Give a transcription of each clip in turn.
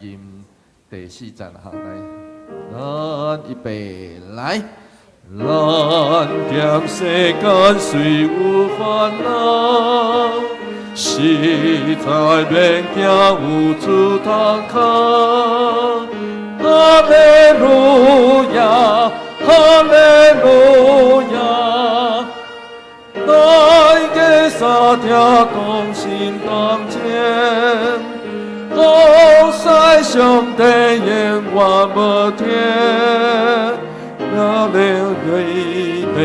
吟第四節哈，來，咱預備來。咱踮世間雖有煩惱，實在免驚有主同行。哈利路亞，哈利路亞，大家三聽同心同前，好使上帝永遠無停。那了预备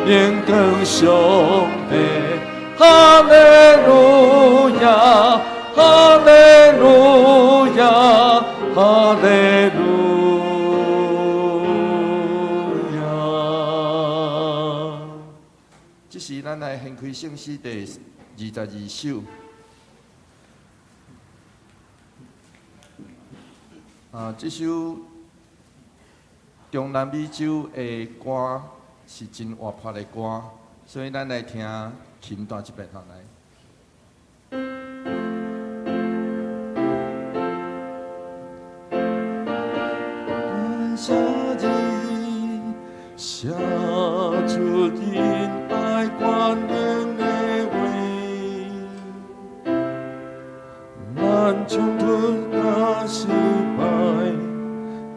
荣光上帝，哈利路亞，哈利路亞，哈利路亞。這是咱來獻開聖詩第22首。啊，這首中南美洲的歌是真活潑的歌，所以咱來聽琴彈一遍，好來。感謝你，寫出仁愛權能的話，咱衝突佮失敗，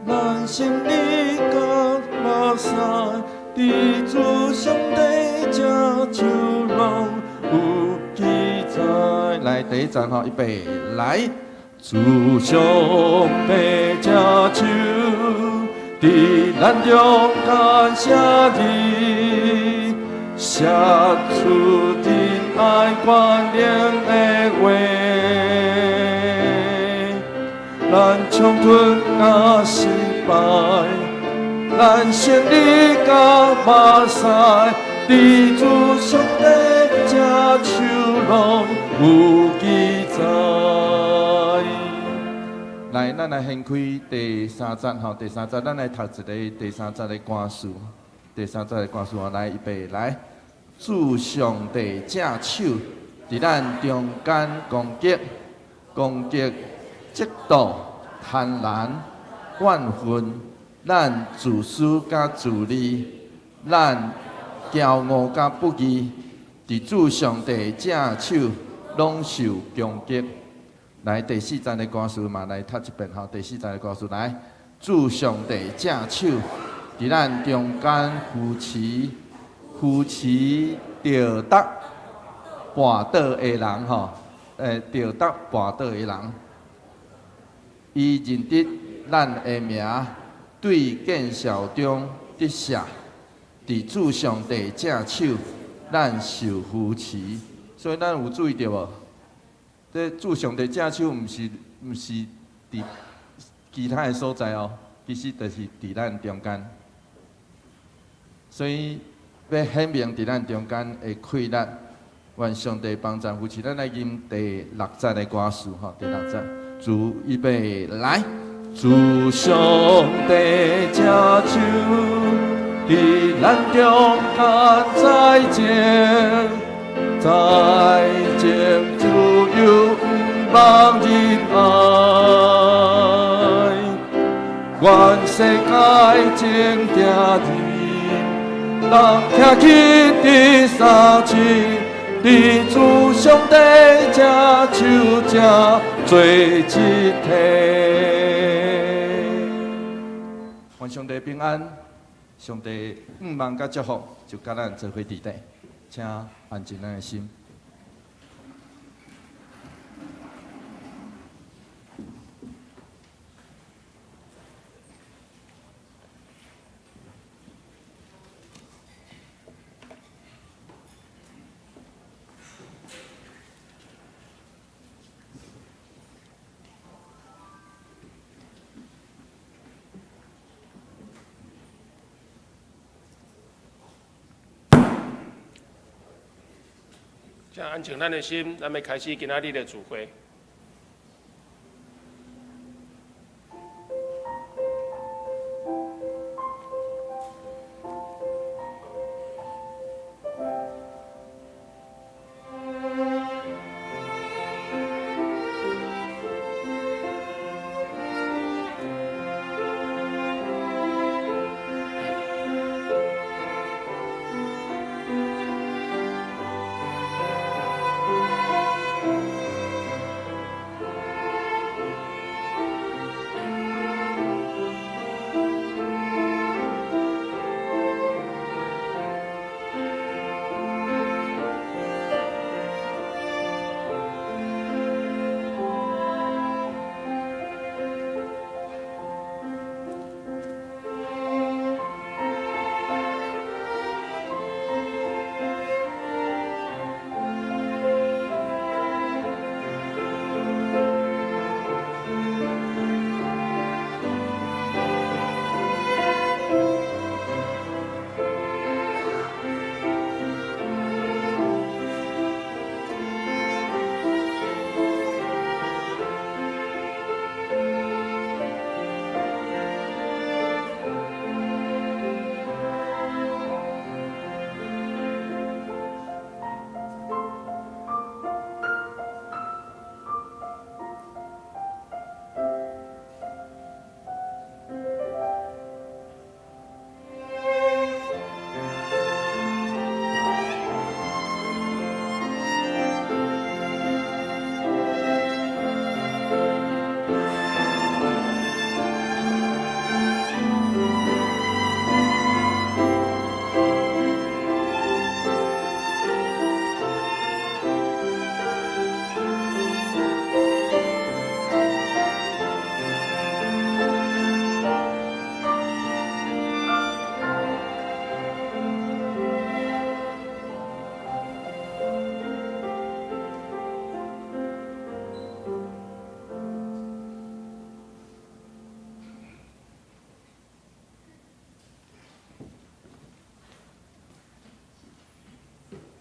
咱勝利佮目屎，佇主上帝正手攏有記載。來，第一節吼，預備來，主上帝正手，佇咱中間寫字，寫出仁愛權能的話。咱衝突佮失敗，咱勝利佮目屎，佇主上帝正手攏有記載。來，咱來掀開第三節吼，第三節，咱來讀一个第三節的歌詞。第三節的歌詞吼，來預備來，主上帝正手，佇咱中間攻擊，攻擊嫉妒、貪婪、怨恨，咱自私佮自利，咱驕傲佮不義，佇主上帝正手攏受攻擊。來，第四節的歌詞嘛，來讀一遍吼。第四節的歌詞來，主上帝正手，佇咱中間扶持，扶持著得跋倒的人吼，著得跋倒的人，伊認得咱的名，對見笑中得勝，佇主上帝正手，咱受扶持。所以咱有注意著無？這主上帝正手毋是佇其他的所在哦，其實就是佇咱中間。所以欲顯明佇咱中間的氣力，願上帝幫贊扶持。咱來吟第六節的歌詞吼，第六節，主預備來，主上帝正手，佇咱中間在前，在前自由毋望仁愛，願世界情定人，人徛起佇三尺，佇主上帝正手正做一體。願上帝平安，上帝向望佮祝福，就佮咱做伙佇底，請安靜咱的心。請安靜咱的心，咱欲開始今仔日的聚會。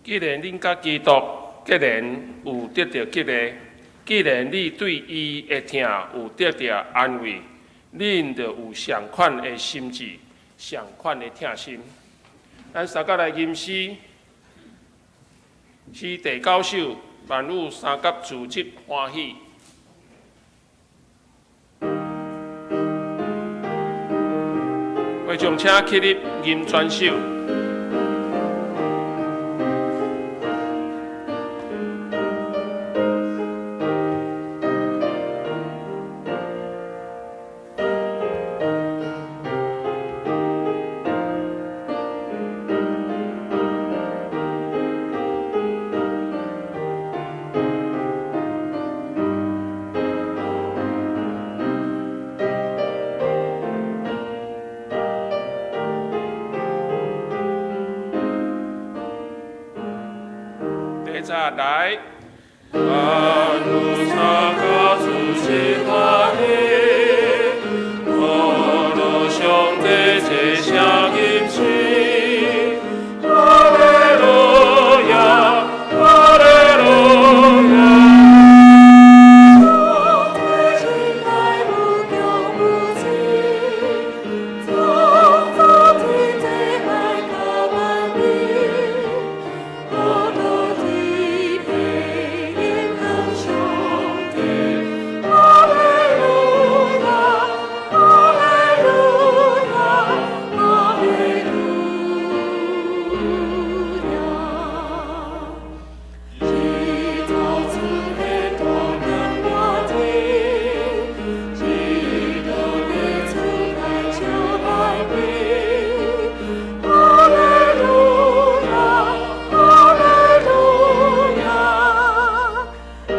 既然恁佮基督結連有得著激勵，既然你對伊的疼有得著安慰，恁就有相款的心志，相款的疼心。咱相佮來吟詩，詩第九首，萬有三甲自得歡喜。會眾請起立吟全首。第一來。萬有三甲自得歡喜，歌樂上帝這聲吟詩，哈利路亞，哈利路亞。上帝真愛無窮無盡，創造天地愛甲萬民，歌樂地被永恆上帝，哈利路亞，哈利路亞，哈利路亞。日頭出現大光滿天，日落日出來就愛邊，哈利路亞，哈利路亞，天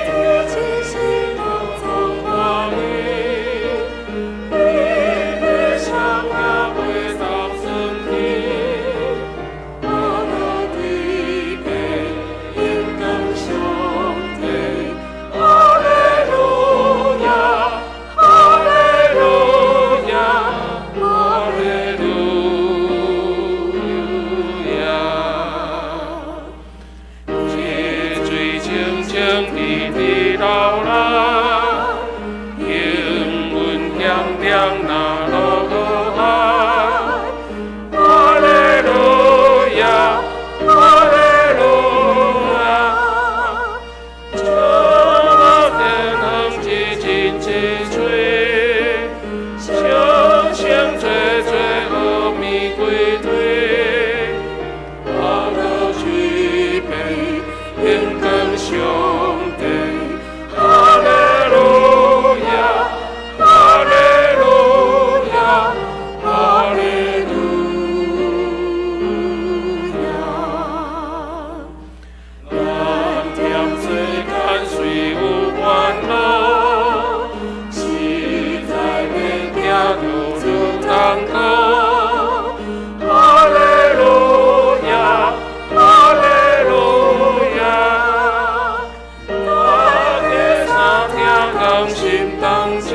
地齊心同頌華美，美美相愛袂當算天，歌樂地被永恆上帝，哈利路亞，哈利路亞，哈利路亞。溪水清清直直流啦，幸運強強若落雨啊。哈利路亞，哈利路亞。將我天空一陣一吹，聲聲脆脆和玫瑰花，歌樂舉杯榮光上帝，哈利路亞，哈利路亞，哈利路亞。咱踮世間雖有煩惱，實在免驚著主同顧。哈利路亞，哈利路亞。大家相聽同心同情，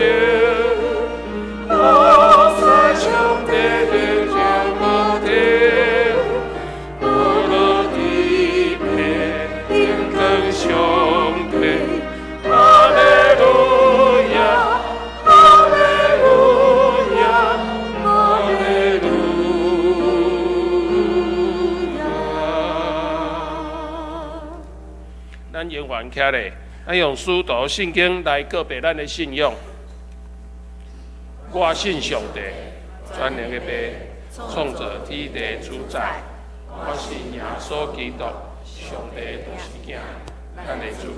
服侍上帝的就無停。歌樂地被榮光上帝，哈利路亞，哈利路亞，哈利路亞。咱永遠徛咧，咱用使徒信經來告白咱的信仰。我信上帝，全能的父，創造天地主宰。我信耶穌基督，上帝獨生囝，咱的主。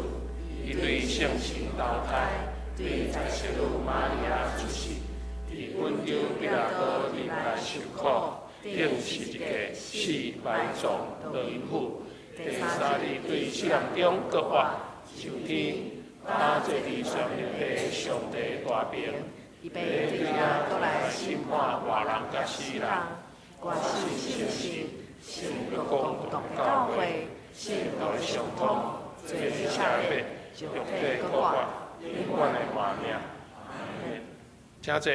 伊對聖神投胎，對在聖女瑪利亞出世，佇本丟彼拉多入來受苦，釘十字架，死埋葬，落陰府，第三日對死人中復活，上天，搭坐佇全能的上帝大爿，伊欲對遐閣來審判活人佮死人。我信聖神，信公同教會，信徒的相通，罪的赦免，肉體復活，永遠的活命。請坐。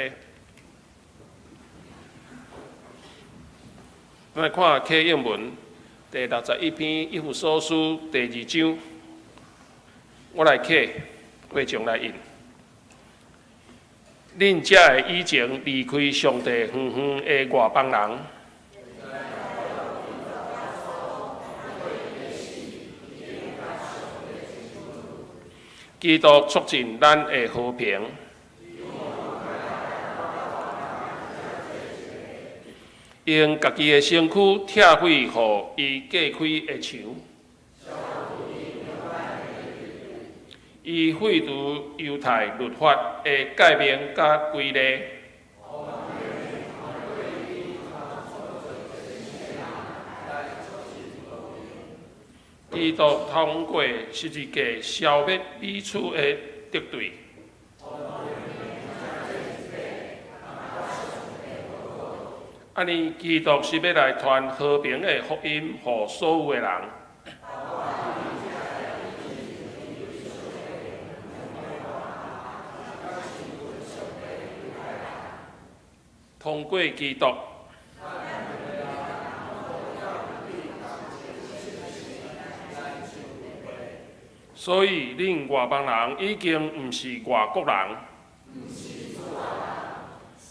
咱來看啟應文，第61篇以弗所書第二章，我來刻，會眾來印。恁才會以前離開上帝遠遠的外邦人，基督促進咱的和平，用家己的身軀拆毀予伊隔開的牆，伊廢除猶太律法的誡命佮規例。基督通過十字架消滅彼此的敵對。按呢，基督是欲來傳和平的福音予所有的人。通過基督。所以，恁外邦人已經毋是外國人，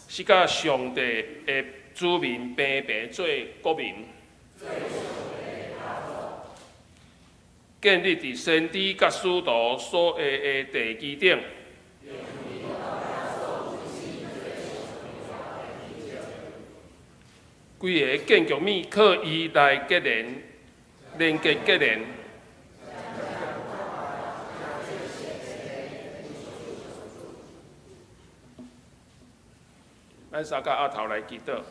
是佮上帝的子民平平做國民，建立佇先知佮使徒所下的地基頂。規个建築物靠伊來結連，連結結連。咱三甲阿頭來祈禱，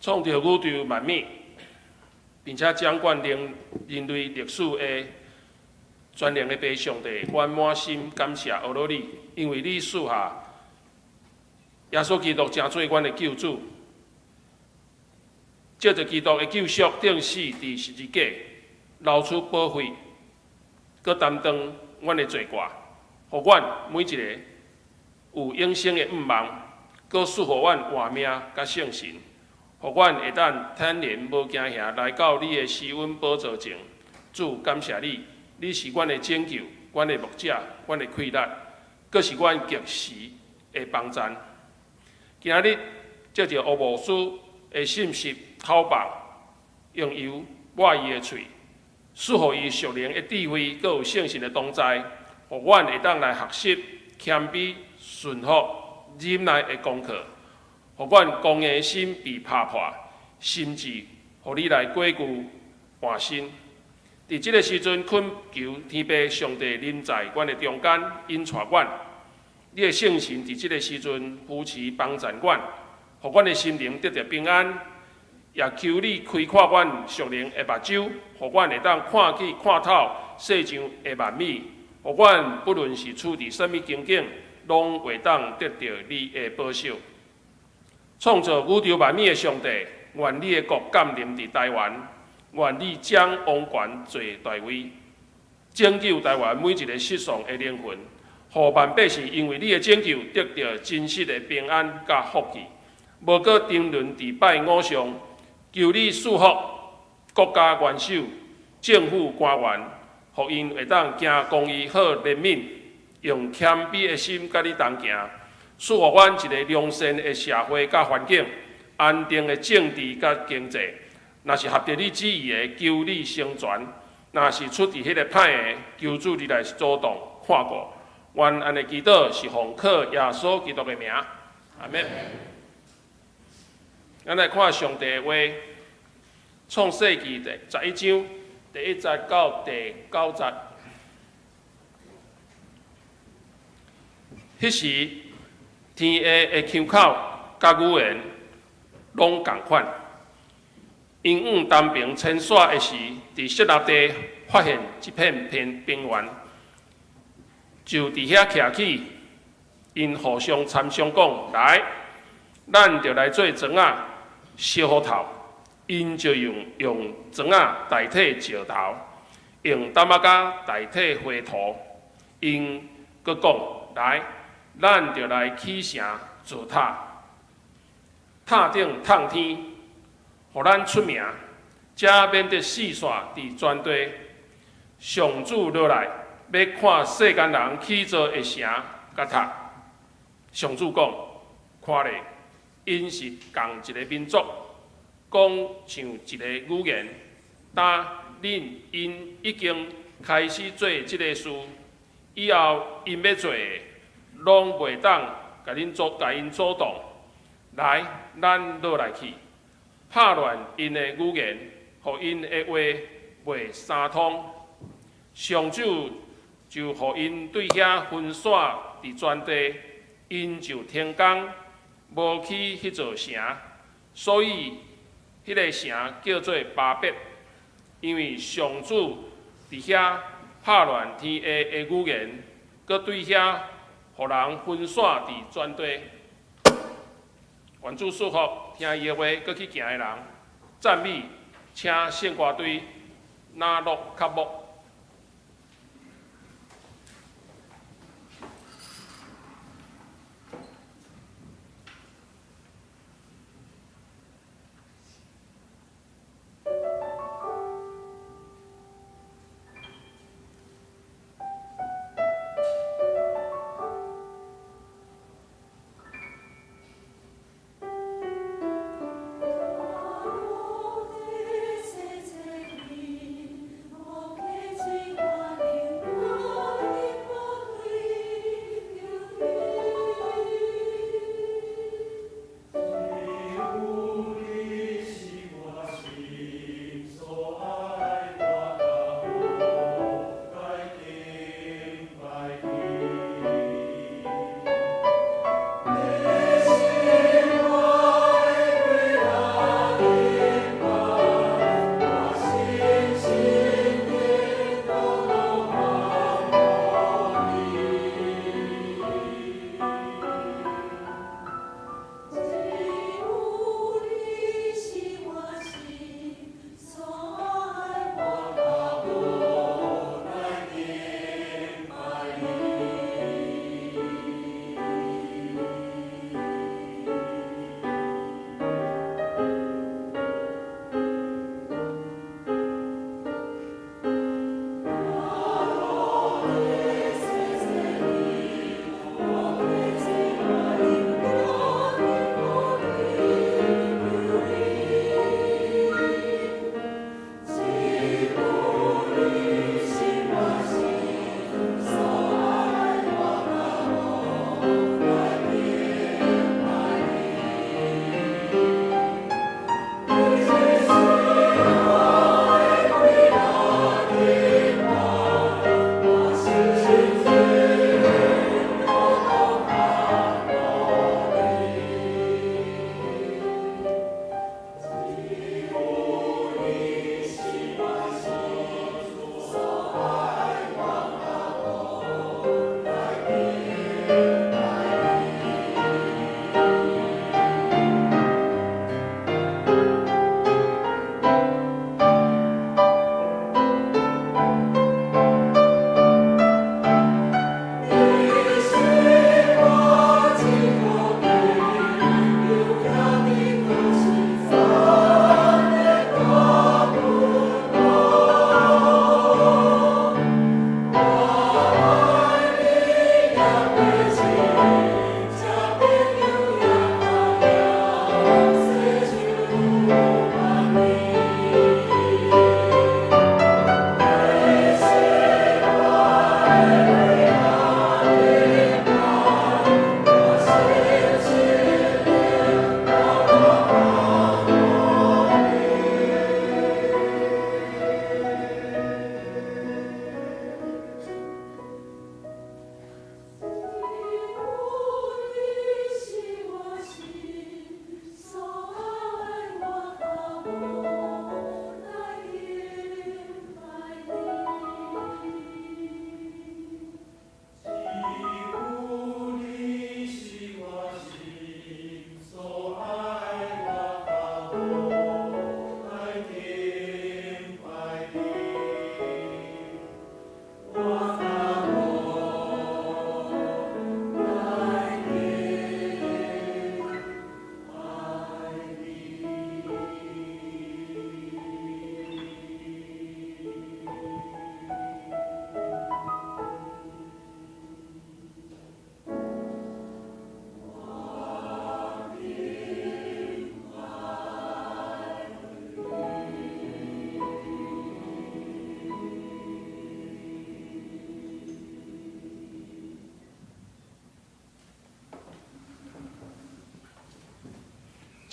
創造宇宙萬物，並且掌管人人類歷史的全能的父上帝，阮滿心感謝阿羅你，因為你賜下耶穌基督成做阮的救主，藉著基督的救贖，釘死佇十字架，流出寶血，閣擔當阮的罪過，予阮每一个有永生的盼望，閣賜予阮活命佮聖神，予阮會當坦然無驚嚇來到你的施恩寶座前。主，感謝你，你是阮的拯救，阮的牧者，阮的氣力，閣是阮及時的幫贊。今仔日藉著烏牧師的信息口白，用油抹伊的喙，賜予伊屬靈的智慧，閣有聖神的同在，予阮會當來學習謙卑、順服、忍耐的功課，予阮剛硬的心被拍破，心志予你來過濾換新。佇這个時陣，懇求天父上帝臨在阮的中間，引帶阮。你的聖神佇這个時陣扶持幫助阮，予阮的心靈得著平安。也求你開闊阮屬靈的目睭，予阮會當看見看透世上的萬物，予阮不論是處佇啥物情景，攏會當得著你的保守。創造宇宙萬物的上帝，願你的國降臨佇台灣，願你將王權坐大位，拯救台灣每一个失喪的靈魂，予萬百姓因為你的拯救得著真實的平安佮福氣，無閣沉淪佇拜偶像。求你賜福國家元首、政府官員，予𪜶會當行公義、好憐憫，用謙卑的心佮你同行，賜予阮一个良善的社會佮環境，安定的政治佮經濟。若是合著你旨意的，求你成全；若是出佇彼个歹的，求主你來主動看顧。阮按呢祈禱是奉靠耶穌基督的名，阿們。咱來看上帝的話，創世紀第11章第1節到第9節。彼時，天下的腔口佮語言攏仝款。𪜶往東邊遷徙的時，佇示拿地發現一片平平原，就佇遐徛起。𪜶互相參商講：來，咱著來做磚仔，燒予透。𪜶就用磚仔代替石頭，用擔仔膠代替灰土。𪜶閣講：來，咱著來起城造塔，塔頂通天，予咱出名，才免得四散佇全地。上主落來，欲看世間人起造的城佮塔。上主講：看咧，𪜶是仝一个民族，講像一个語言。當恁𪜶已經開始做這个事，以後𪜶欲做的，攏袂當共恁阻，共𪜶阻擋。來，咱落來去，拍亂𪜶的語言，予𪜶的話袂相通。上主就予𪜶對遐分散佇全地，𪜶就停工，無起彼座城，所以彼个城叫做巴別，因為上主佇遐拍亂天下的語言，閣對遐予人分散佇全地。願主賜福聽伊的話，閣去行的人，讚美，請聖歌隊拿樂較木。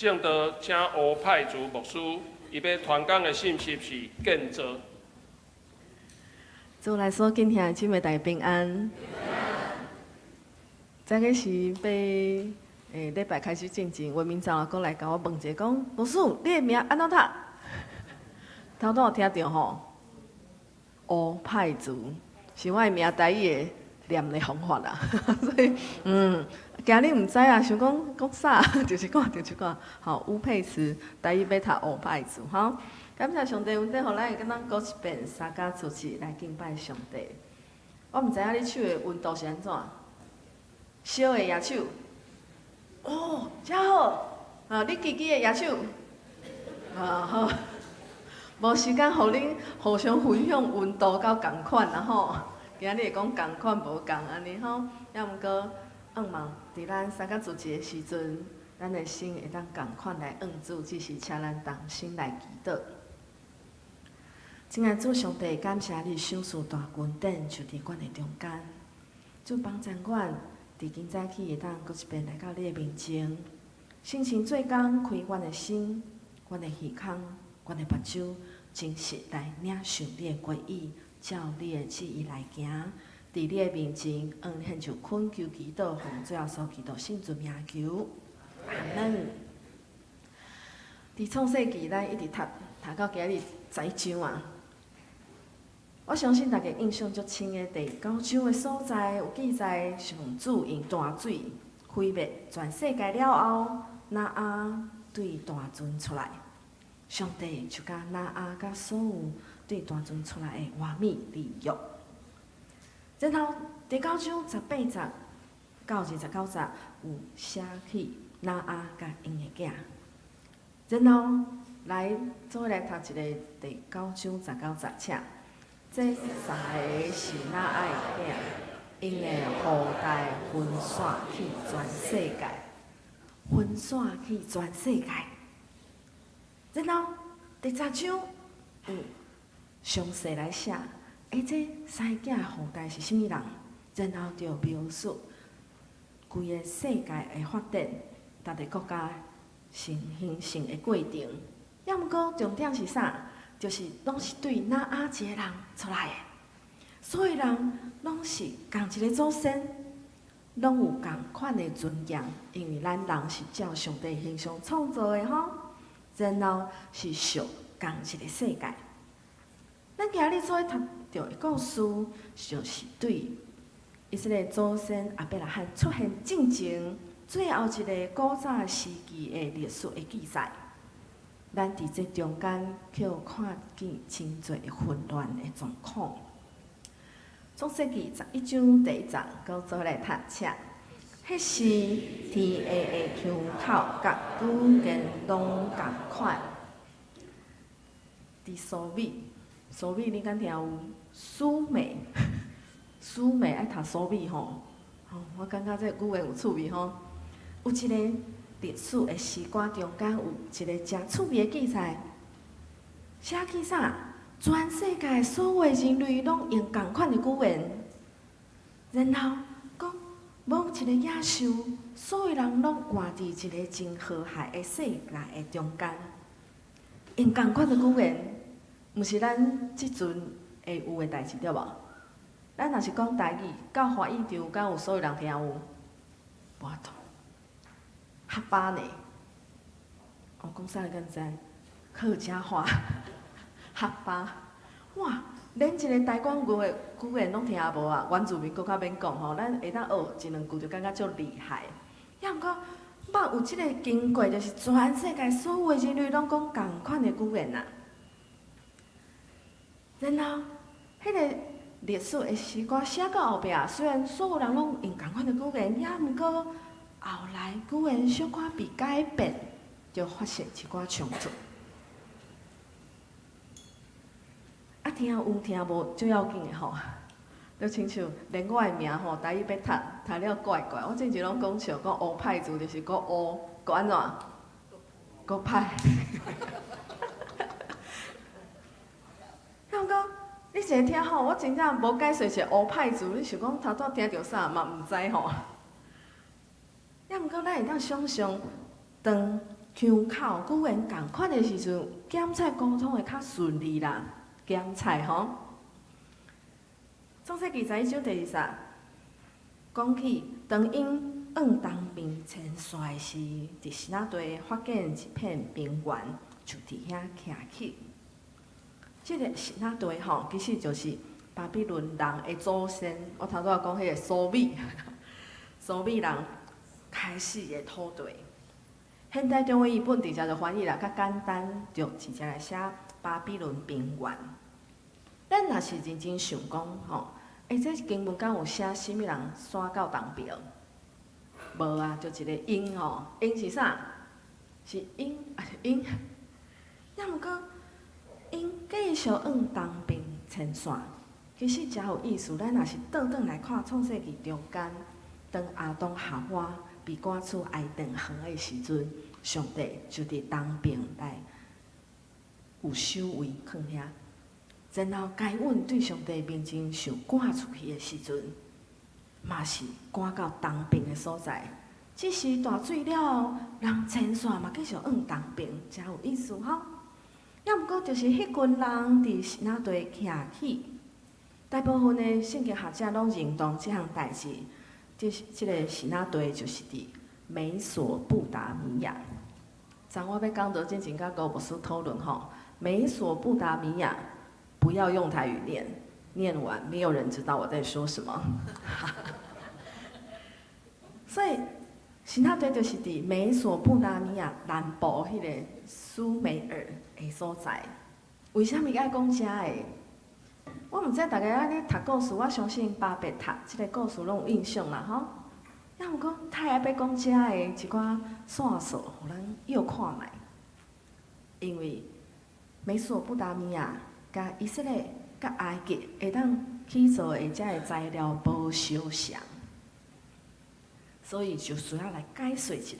證道請烏派慈牧師，伊欲傳講的信息是建造。主內所敬兄姊妹大家平安。這個是欲禮拜開始進前，魏明章閣來共我問一下，講牧師，你的名按怎讀？頭拄有聽著吼？烏派慈是我的名台語的念的方法啦，所以驚你毋知啊，想講講啥，就是講就是講，吼，烏佩慈台語欲讀烏派慈吼。感謝上帝恩典，予咱會當閣一遍三工主日來敬拜上帝。我毋知影你手的溫度是按怎？燒的舉手。哦，真好。啊，你家己的舉手。啊好。無時間予恁互相分享溫度夠仝款啦吼。今仔日會講仝款無仝按呢吼。抑毋過，向望佇咱三工主日的時陣，咱的心會當仝款來向主，只是請咱同心來祈禱。親愛主上帝，感謝你賞賜大恩典，就佇阮的中間。主幫助阮，佇今早起會當閣一遍來到你的面前，聖神做工，開阮的心、阮的耳孔、阮的目睭，真實來領受你的話語，照你的旨意來行。佇你的面前，向你獻上懇求祈禱，奉主耶穌基督聖尊名求，阿門。佇創世記，咱一直讀讀到今日11章啊。我相信大家印象足深的第九章的所在，有記載上主用大水毀滅全世界了後，挪亞對大船出來，上帝就共挪亞佮所有對大船出來的活物立約。然後第九章18節到29節有寫起挪亞佮𪜶的囝。然後來做伙來讀一个第九章19節，請。這三个是挪亞的囝，𪜶的後代分散去全世界，分散去全世界。然後第10章有詳細來寫，這三个囝後代是啥物人？然後就描述規个世界的發展，逐个國家成形成的過程。抑毋過重點是啥？就是攏是對挪亞一个人出來的，所有人攏是仝一个祖先，攏有仝款的尊嚴，因為咱人是照上帝形象創造的吼。然後是屬仝一个世界。咱今日做伙讀著的故事，就是對以色列祖先亞伯拉罕出現進前最後一个古早時期的歷史的記載。咱佇這中間去看見真濟混亂的狀況。創世記11章第1節，閣做伙來讀，請。彼時天下的腔口佮語言攏仝款。佇蘇美，蘇美你敢聽有？蘇美，蘇美愛讀蘇美吼，吼，我感覺這語言有趣味吼。有一個歷史的詩歌中間有一個誠趣味的記載，寫記啥？全世界所有的人類攏用仝款的語言，然後講無一个野獸，所有人攏活佇一个真和諧的世界的中間，用仝款的語言，毋是咱這陣會有的代誌對無？咱若是講台語，到華語場，敢有所有人聽有？無法度。客家呢？我講啥你敢知？客家話，客家，哇！連一个台灣語的語言攏聽無啊！原住民閣較免講吼，咱會當學一兩句就感覺足厲害。抑毋過，捌有這个經過，就是全世界所有的人類攏講仝款的語言啊。然後，彼个歷史的詩歌寫到後壁，雖然所有人攏用仝款的語言，抑毋過後來語言小可被改變，就發生一寡衝突。啊，聽有聽無最要緊的吼，就親像連我的名吼，台語欲讀讀了怪怪。我之前攏講笑，講烏派字就是閣烏閣按怎，閣派。敢講你一个聽吼，我真正無解釋是烏派字，你想講頭拄聽著啥嘛毋知吼。抑毋過咱會當想像，當腔口語言仝款的時陣，檢採溝通會較順利啦。檢採吼，創世記11章第二節，講起當𪜶往東邊遷徙時，佇示拿地發現一片平原，就佇遐徛起。這个示拿地吼，其實就是巴比倫人的祖先。我頭拄仔講彼个蘇美，蘇美人開始的土地。現代中文譯本直接就翻譯啦，較簡單，就直接來寫巴比倫平原。咱若是認真想講吼，欸，這經文敢有寫啥物人徙到東邊？無啊，就一个𪜶吼，𪜶是啥？是𪜶啊，𪜶。抑毋過，𪜶繼續往東邊遷徙，其實誠有意思。咱若是倒轉來看創世記中間，當亞當夏娃被趕出伊甸園的時陣，上帝就佇東邊來有守衛囥遐。然後該隱對上帝面前受趕出去的時陣，嘛是趕到東邊的所在。只是大水了後，人遷徙嘛繼續往東邊，誠有意思吼。抑毋過，就是彼群人佇示拿地徛起，大部分的聖經學者攏認同這項代誌。這個示拿地就是佇美索不達米亞。昨我欲講道進前，佮吳牧師討論吼，美索不達米亞不要用台語念，念完沒有人知道我在說什麼。所以示拿地就是佇美索不達米亞南部彼个蘇美爾的所在。為啥物愛講遮个？我毋知大家按呢讀故事，我相信巴別塔這个故事攏有印象啦吼。抑毋過太愛欲講遮的一寡線索，予咱臆看覓。因為美索不達米亞佮以色列佮埃及會當起造的遮个材料無相像，所以就需要來解說一下。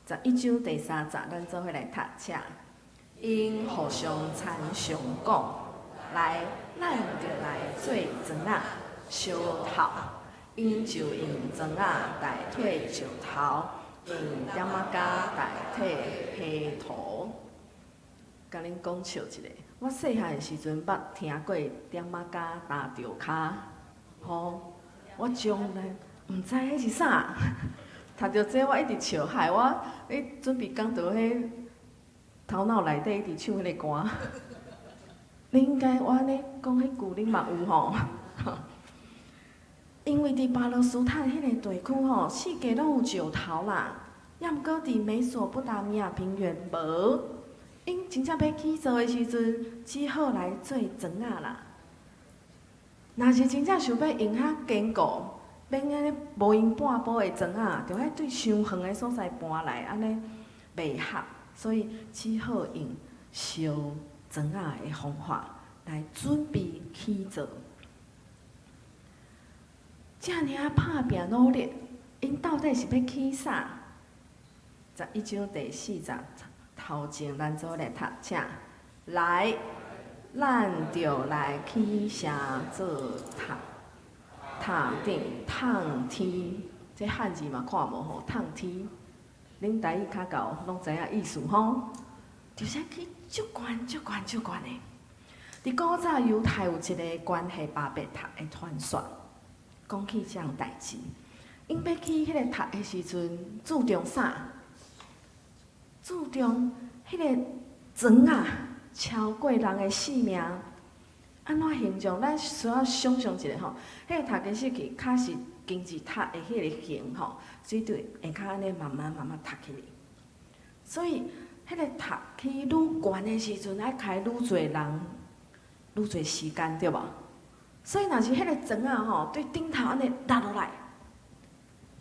11章第三節，咱做伙來讀，請。𪜶互相參詳講，來，咱著來做磚仔相鬥。𪜶就用磚仔代替石頭，用點仔膠代替皮塗。共恁講笑一下，我細漢的時陣捌聽過點仔膠踏著跤，吼，我從來毋知彼是啥。讀著這我一直笑害我，咧準備講道彼頭腦內底一直唱彼個歌。你應該我按呢講彼句，恁嘛有吼？因為佇巴勒斯坦彼个地區吼，四界攏有石頭啦，抑毋過佇美索不達米亞平原無。𪜶真正欲起造的時陣，只好來做磚仔啦。若是真正想欲用較堅固，免按呢無閒半步的磚仔，著愛對傷遠的所在搬來，按呢袂合，所以只好用燒磚仔的方法來準備起造。遮爾仔拍拚努力，𪜶到底是欲起啥？11章第四節頭前，咱做來讀，請來，咱著來起城造塔，塔頂通天，這漢字嘛看無吼，通天，恁台語較𠢕，攏知影意思吼。就是起足懸、足懸、足懸的。佇古早猶太有一个關係巴別塔的傳說，講起這項代誌。𪜶欲起彼个塔的時陣，注重啥？注重彼个磚仔超過人的性命。按怎形容？咱需要想象一下吼，彼个塔其實去較是金字塔的彼个形吼，所以對下跤按呢慢慢慢慢塌起來。所以，彼个塔起愈懸的時陣，愛開愈濟人，愈濟時間，對無？所以，若是彼个磚仔吼，對頂頭按呢落落來，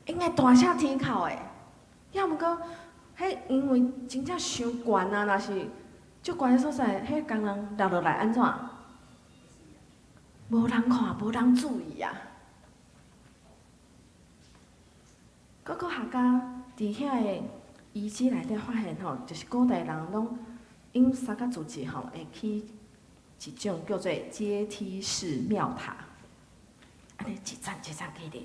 應該大聲天哭的。抑毋過，彼因為真正傷懸啊，若是足懸的所在，彼工人落落來按怎？無人看，無人注意啊！考古學家佇遐个遺址內底發現吼，就是古代人攏𪜶三角組織吼，會起一種叫做階梯式廟塔，按呢一層一層起咧，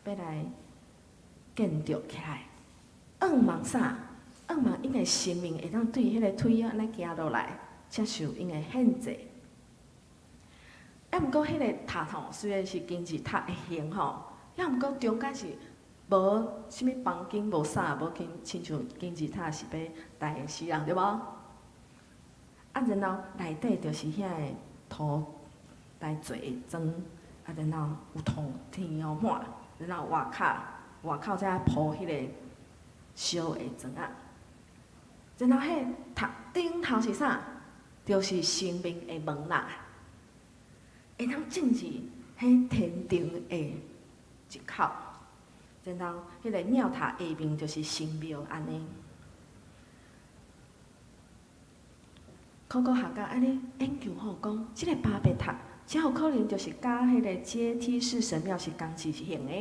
欲來建築起來。向望啥？向望𪜶的生命會當對彼个腿按呢行落來，接受𪜶的獻祭。啊，毋過彼个塔吼，雖然是金字塔的形吼，抑毋過中間是無啥物房間，無啥，無親像金字塔是欲代死人對無？啊，然後內底就是遐个土來做的磚，啊，然後有土天花板，然後外口才鋪彼个燒的磚仔。然後彼个塔頂頭是啥？就是生命的門啦，會當進入彼天堂的入口。然後，彼个廟塔下面就是神廟按呢。考古學家按呢研究吼，講這个巴別塔誠有可能就是佮彼个階梯式神廟是仝一型的。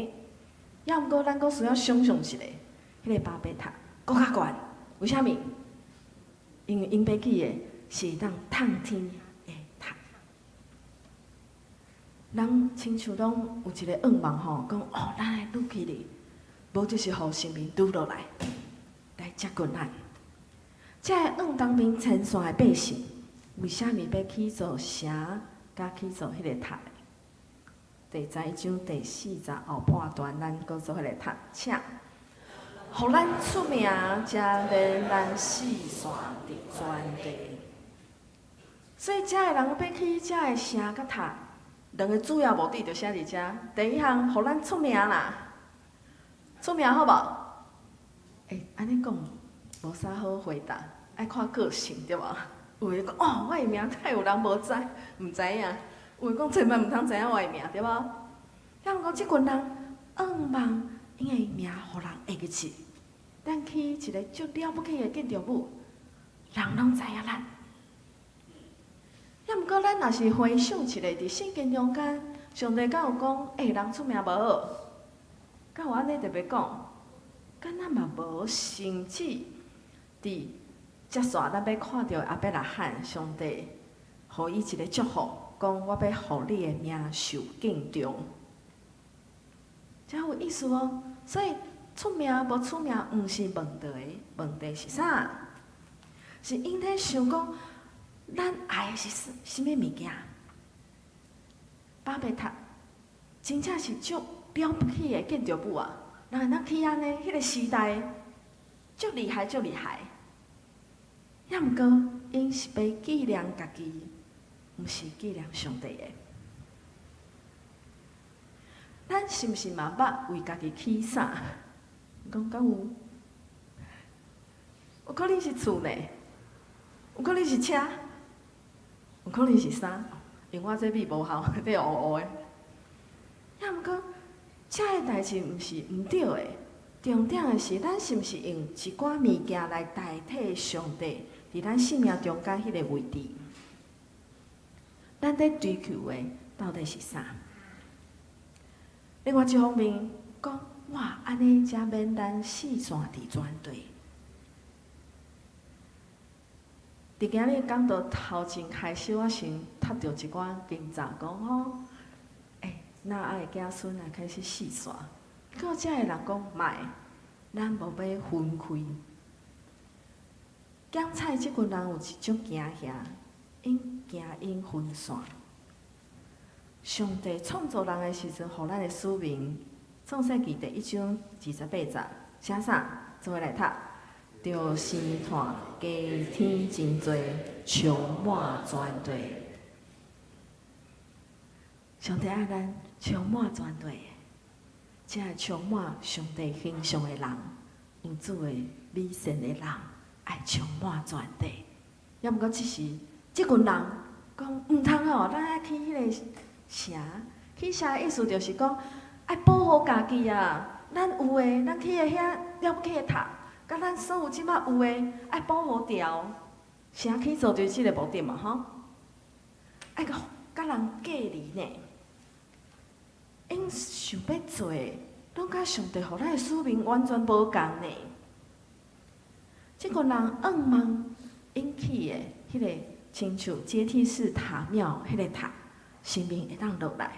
抑毋過，咱閣需要想像一下，彼个巴別塔閣較懸，為啥物？因為𪜶欲起的是會當通天的塔。人親像攏有一个願望吼，講哦，咱愛愈起哩，無就是予神明拄落來，來接近咱。這个向東邊牽線的百姓，為啥物欲起造城，佮起造彼个塔？第11章第4節後半段，咱閣做伙來讀，請。予咱出名，才免咱四散佇全地。所以，遮的人欲起遮的城佮塔，兩个主要目的就寫佇遮。第一項，予咱出名啦，出名好無？欸，按呢講無啥好回答，愛看個性對無？有的講哦，我的名太有人無知，毋知影；有的講千萬毋通知影我的名，對無？抑毋過這群人向望𪜶的名，予人會記起。咱起一个足了不起的建築物，人攏知影咱。抑毋過咱若是回想一下，佇聖經中間，上帝敢有講，欸，人出名無好？敢有按呢特別講？敢若嘛無，甚至佇接續咱欲看著亞伯拉罕，上帝予伊一个祝福，講我欲予你的名受敬重，誠有意思哦。所以出名無出名，毋是問題，問題是啥？是𪜶咧想講，咱愛的是啥物物件？巴別塔真正是足了不起的建築物啊！人會當起按呢，彼个時代足厲害，足厲害。抑毋過，𪜶是欲紀念家己，毋是紀念上帝的。咱是毋是嘛捌為家己起啥？講敢有？有可能是厝呢，有可能是車，有可能是衫。因為我這筆無效，這烏烏的。抑毋過，這个代誌毋是毋對的。重點的是，咱是毋是用一寡物件來代替上帝佇咱生命中間彼个位置？咱佇追求的到底是啥？另外一方面，講哇，按呢才免咱四散佇全地。佇今日講道頭前開始，我先讀著一寡經節，講吼，欸，挪亞的子孫啊開始四散，閣有遮的人講莫，咱無欲分開。講彩這群人有一種驚嚇，𪜶驚𪜶分散。上帝創造人的時陣，予咱的使命，創世記第一章28節，寫啥？做伙來讀。著生湠加添真濟，充滿全地。上帝愛咱充滿全地，這個充滿上帝形象的人，有主的美善的人，愛充滿全地。抑毋過，這時這群人講毋通哦，咱愛起彼个城，起城的意思就是講愛保護家己啊。咱有的，咱起的遐了不起的塔。佮咱所有這馬有的，愛保護牢，城起造就是這個目的嘛，吼！愛佮佮人隔離呢。𪜶想欲做的，攏佮上帝予咱的使命完全無仝呢。這群人向望𪜶起的彼个親像階梯式塔廟彼个塔，神明會當落來。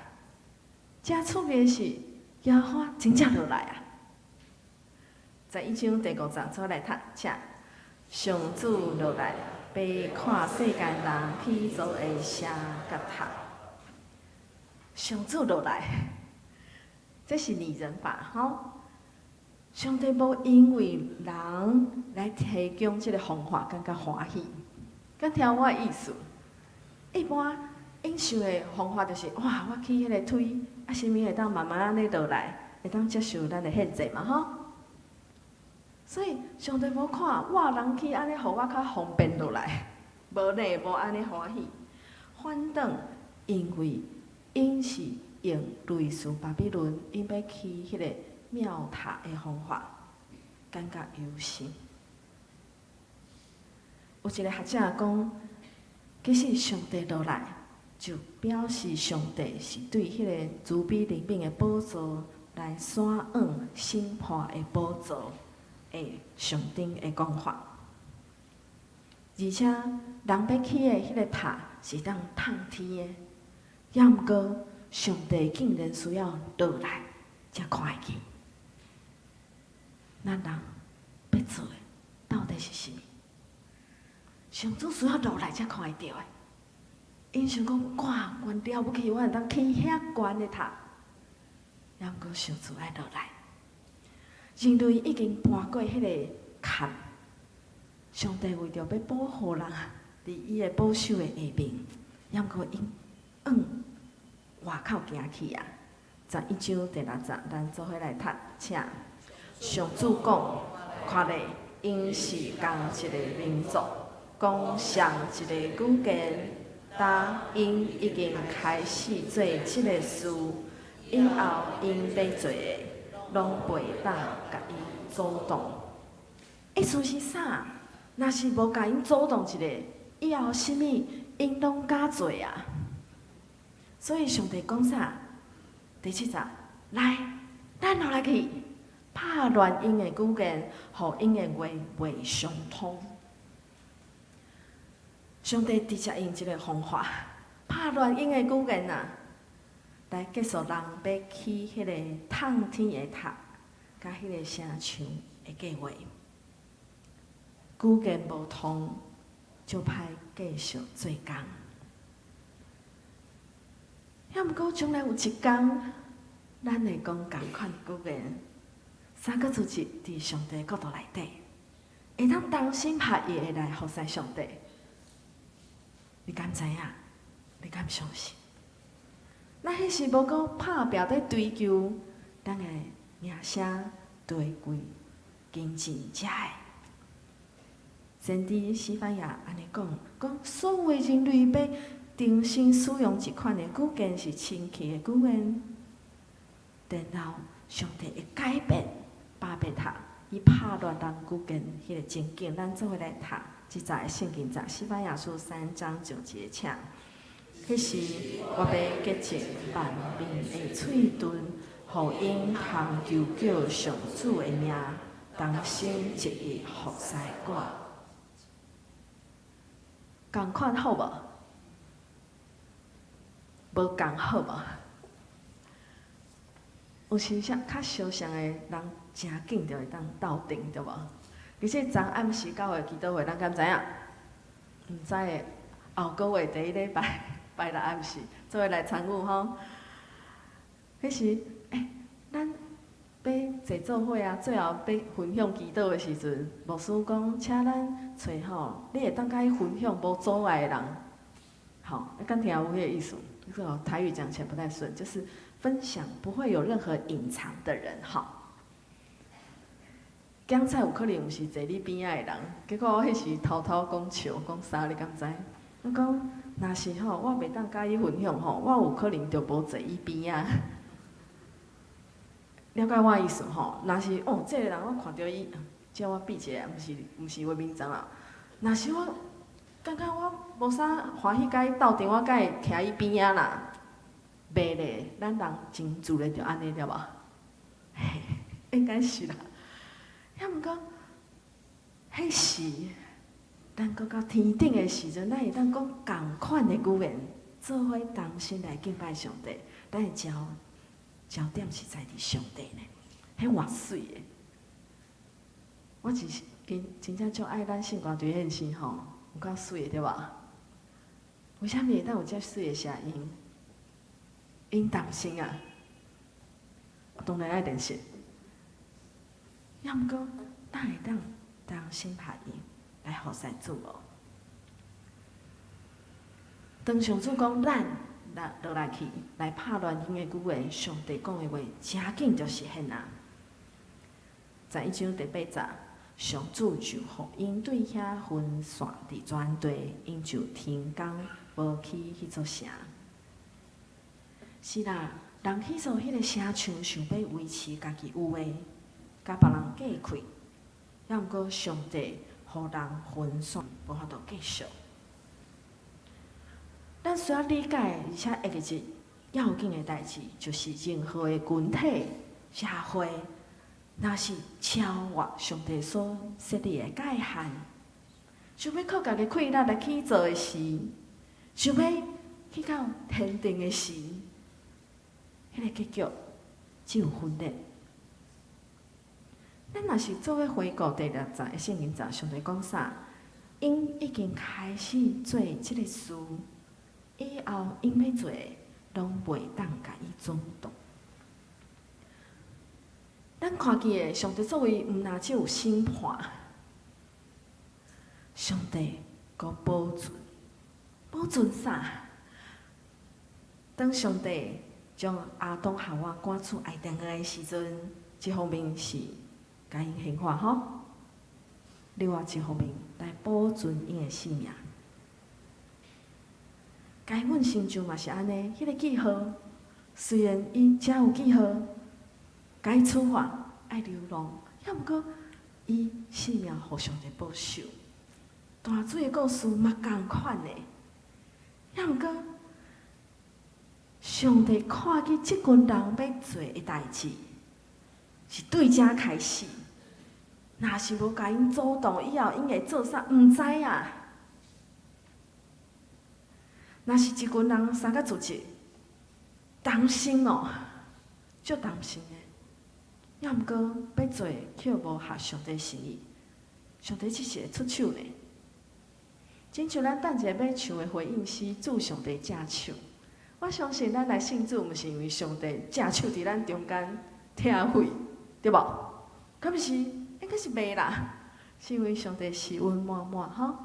誠趣味的是，耶和華真正落來啊！ 11章第五節，做來讀，請。上主落來，欲看世間人起造的城佮塔。上主落來，這是擬人法吼。上帝無因為人來提供這个方法，感覺歡喜。敢聽我的意思？一般𪜶想的方法就是，哇，我起彼个推，啊，神明會當慢慢按呢落來，會當接受咱的獻祭嘛吼。所以上帝無看我人去按呢，予我較方便落來，無呢，無按呢歡喜。反轉，因為𪜶是用類似巴比倫，𪜶欲起彼個廟塔的方法，感覺憂心。有一個學者講，其實上帝落來，就表示上帝是對彼個慈悲憐憫的寶座來徙往審判的寶座的上頂的講法。而且，人欲起的彼個塔是當通天的，抑毋過上帝竟然需要落來才看會見。咱人欲做的到底是啥物？上主需要落來才看會著的。𪜶想講，哇，懸了不起，我會當起遐懸的塔。抑毋過上主愛落來，人類已經跋過彼個坎。上帝為著欲保護人，佇伊的保守的下面，抑毋過𪜶往外口行去啊！11章第六節，咱做伙來讀，請。上主講：看咧，𪜶是仝一个民族，講相一个語言，今𪜶已經開始做這个事，以後𪜶欲做的，攏袂當共𪜶阻擋。意思是啥？若是無共𪜶阻擋一下，以後啥物𪜶攏敢做啊？所以上帝講啥？第七節，來，咱落來去，拍亂𪜶的語言，予𪜶的話袂相通。上帝直接用這个方法，拍亂𪜶的語言啊，來結束人欲起彼個通天的塔，佮彼个城牆的計劃。語言無通，就歹繼續做工。抑毋過將來有一工，咱會講仝款語言，三個組織佇上帝國度內底，會當同心合意的來服侍上帝。你敢知影？你敢相信？咱彼時無閣拍拚咧追求咱的名聲、地位、金錢遮的。先知西番雅按呢講，講所有人類欲重新使用這款的語言是親切的語言，然後上帝會改變巴別塔，伊拍亂人語言彼个情景，咱做伙來讀這節的聖經節，西番雅書3章9節，請。彼時我欲潔淨萬民的喙唇，予𪜶通求叫上主的名，同心一意服侍我。仝款好無？無仝好無？有時啥較相像的人，誠緊就會當鬥陣，對無？其實昨暗時教會祈禱會，咱敢知影？毋知的，後個月第一禮拜拜六暗時，做伙來參與吼。彼時，咱欲坐做伙啊，最後欲分享祈禱的時陣，牧師講，請咱揣吼，你會當佮伊分享無阻礙的人，吼，敢聽有彼个意思？這個台語講起來不太順，就是分享不會有任何隱藏的人，吼。講菜有可能毋是坐你邊仔的人，結果我彼時偷偷講笑講啥，你敢知？我講，若是吼，我袂當佮伊分享吼，我有可能就無坐伊邊仔。了解我意思吼？若是哦，這個人我看著伊，叫我閉一下，毋是話明章啦。若是我感覺我無啥歡喜佮伊鬥陣，我敢會徛伊邊仔啦？袂咧，咱人真自然就按呢對無？嘿，應該是啦。抑毋過，彼時，咱閣到天頂的時陣，咱會當講仝款的語言，做伙同心來敬拜上帝。咱的焦點是在佇上帝呢，彼偌媠的。我只是真真正足愛咱聖歌隊練習吼，有夠媠的對無？為啥物會當有遮媠的聲音？𪜶擔心啊，當然愛練習。抑毋過，咱會當同心合意來服侍主無？當上主講咱來落來去來拍亂𪜶的語言，上帝講的話誠緊就實現啊！11章第八節，上主就予𪜶對遐分散佇全地，𪜶就停工無起彼座城。是啦，人起造彼個城牆，想欲維持家己有的，共別人隔開。抑毋過上帝予人分散，無法度繼續。咱需要理解，而且會記一要緊的代誌，就是任何的群體、社會，若是超越上帝所設立的界限，想欲靠家己氣力來去做的時，想欲去到天頂的時，彼個結局只有分裂。咱若是做伙回顧第六節的聖經節，上帝講啥？𪜶已經開始做這個事，以後𪜶欲做的，攏袂當共伊阻擋。咱看見的上帝作為，毋若只有審判，上帝閣保存，保存啥？當上帝將亞當夏娃趕出伊甸園的時陣，一方面是共𪜶刑罰吼，另外一方面來保存𪜶的性命。該隱成就嘛是按呢，彼個記號雖然伊遮有記號，共伊處罰愛流浪，抑毋過伊性命予上帝保守。大水的故事嘛仝款的，抑毋過上帝看見這群人欲做的代誌，是對遮開始。若是無共𪜶阻擋，以後𪜶會做啥？毋知啊。若是一群人三個組織，擔心哦，足擔心的。抑毋過欲做，卻無合上帝心意，上帝只是會出手呢。親像咱等一下欲唱的回應詩，主上帝正手。我相信咱來信主，毋是因為上帝正手佇咱中間疼血，對無？敢毋是？應該是袂啦，是因為上帝慈恩滿滿吼。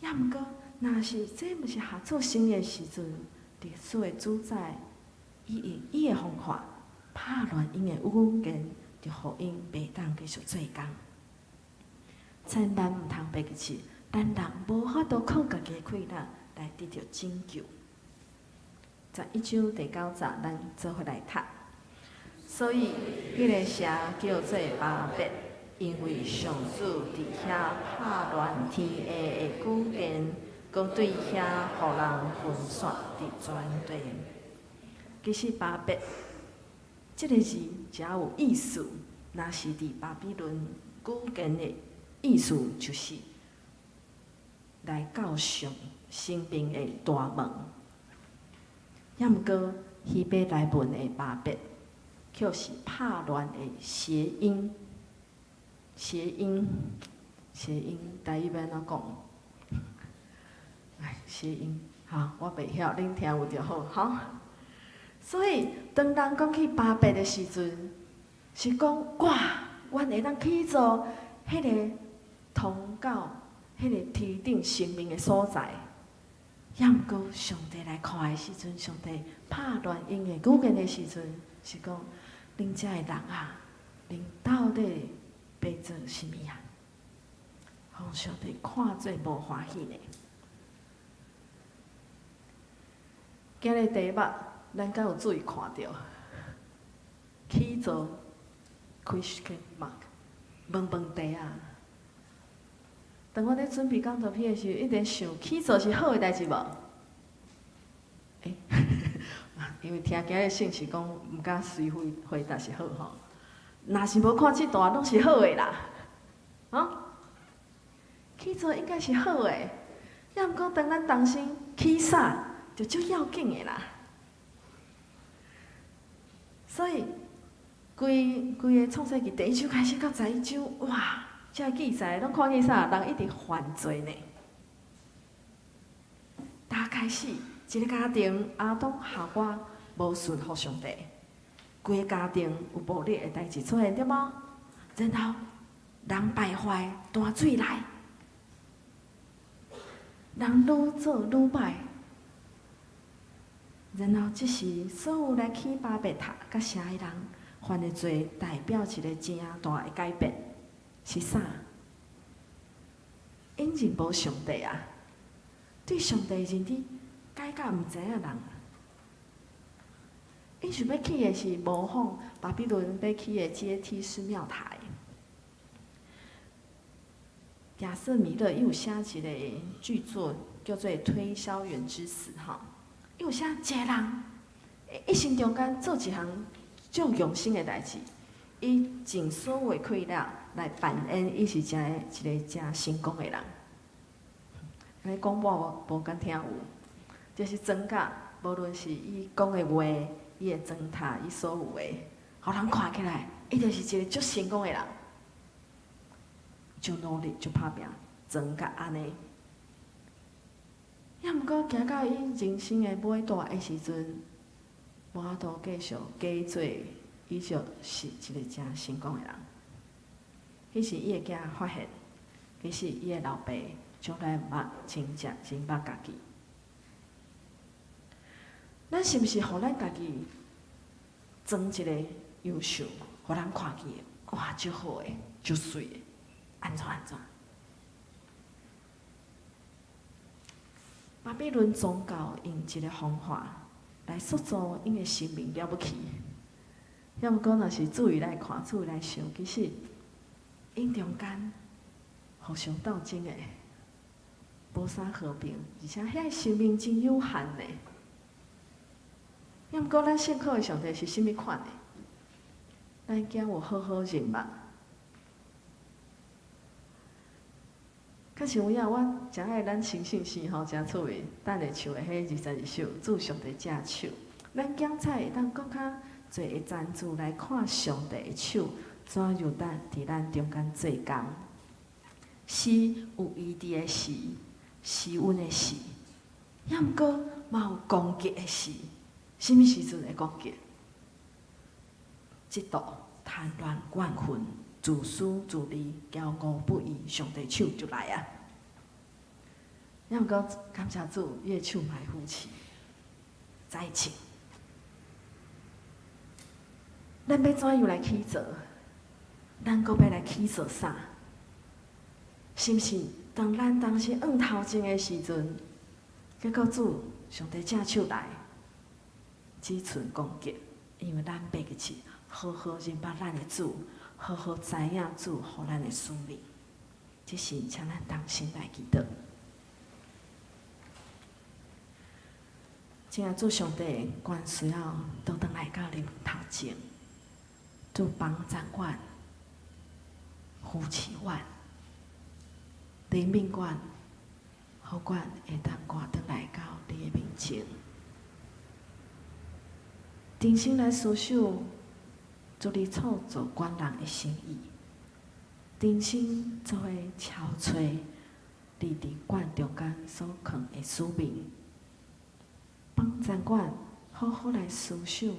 抑毋過，若是這毋是合主心意的時陣，歷史的主宰，伊用伊的方法拍亂𪜶的語言，就予𪜶袂當繼續做工。千萬毋通袂記住，咱人無法度靠家己的氣力來得著拯救。11章第九節，咱做伙來讀。所以，彼個城叫做巴別，因為上主佇遐拍亂天下的語言，閣對遐予人分散佇全地。其實巴別這個字誠有意思，若是佇巴比倫語言的意思，就是來到上生命的大門。抑毋過希伯來文的巴別，卻是拍亂的諧音，諧音，諧音，台語欲按怎講？唉，諧音，好，我袂曉，恁聽有就好，吼。所以，當人講起巴別的時陣，是講哇，阮會當去做彼個通到彼個天頂生命的所在。抑毋過，上帝來看的時陣，上帝拍亂𪜶的語言的時陣，是講恁遮的人啊，恁到底欲做啥物啊？予上帝看做無歡喜呢。今日題目，咱敢有注意看著？起做 question mark，問問題啊！當我咧準備講道片的時候，一直想起做是好的代誌無？欸，因為聽今日信息講，毋敢隨回回答是好吼。若是無看這段，攏是好的啦。啊？起做應該是好的，抑毋過當咱重新起啥，就足要緊的啦。所以，規規个創世記第一章開始到11章，哇！這記載攏看見啥？人一直犯罪呢。打開始，一個家庭，亞當夏娃無順服上帝，規个家庭有暴力的代誌出現，對無？然後人敗壞，大水來，人愈做愈歹，然後這時所有來起巴別塔佮城的人犯的罪，代表一个誠大的改變，是啥？𪜶認無上帝啊！對上帝認知改甲毋知影人。𪜶想欲起的是模仿巴比倫欲起的階梯式廟台。亞瑟米勒伊有寫一个劇作叫做《推銷員之死》吼，伊有寫一个人，一生中間做一項足用心的代誌，伊盡所有的氣力來扮演伊是一个誠成功的人。按呢講我無敢聽有，就是裝甲無論是伊講的話，伊的妝態，伊所有的，予人看起來，伊就是一个足成功的人，足努力，足拍拚，裝甲按呢。抑毋過行到伊人生的尾段的時陣，無法度繼續假做，伊就是一个誠成功的人。彼時伊的囝發現，其實伊的老爸從來毋捌真正認捌家己。咱是毋是予咱家己裝一個優秀，予人看見的，哇，足好的，足媠的，按怎按怎？巴比倫宗教用一个方法來塑造𪜶的生命了不起，抑毋過若是注意來看，注意來想，其實𪜶中間互相鬥爭的，無啥和平，而且遐个生命真有限呢。抑毋過咱信靠的上帝是啥物款的？咱囝有好好認捌。較像有影，我誠愛咱成聖詩吼，誠趣味。等下唱的彼22首，主上帝正手。咱檢查會當閣較濟的專注來看上帝的手，怎樣當佇咱中間做工。是有醫治的時，施恩的時，抑毋過嘛有攻擊的時。啥物時陣會攻擊？嫉妒、貪戀、怨恨、自私自利、驕傲不義，上帝手就來啊！抑毋過感謝主，伊的手嘛會扶持，在前。咱欲怎樣來起造？咱閣欲來起造啥？是毋是？當咱當時向頭前的時陣，結果主上帝正手來，只存攻擊，因為咱袂記起好好認捌咱的主，好好知影主予咱的使命。這是請咱同心來祈禱。親愛主上帝，阮需要倒轉來到恁頭前，主幫助阮，扶持阮，憐憫阮，予阮會當活轉來到你的面前，重新來思想主你創造阮人的心意，重新做伙敲揣你佇阮中間所囥的使命，幫助阮好好來思想，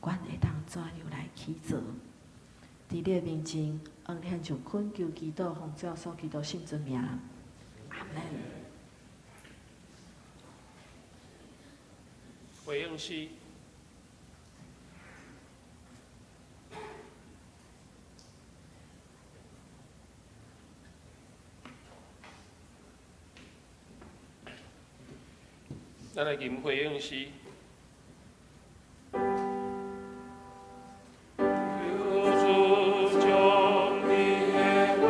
阮會當怎樣來去做。佇你的面前，恩獻上懇求祈禱，奉主耶穌基督聖尊名，阿門。回應詩。咱來吟回應詩。求主將你的話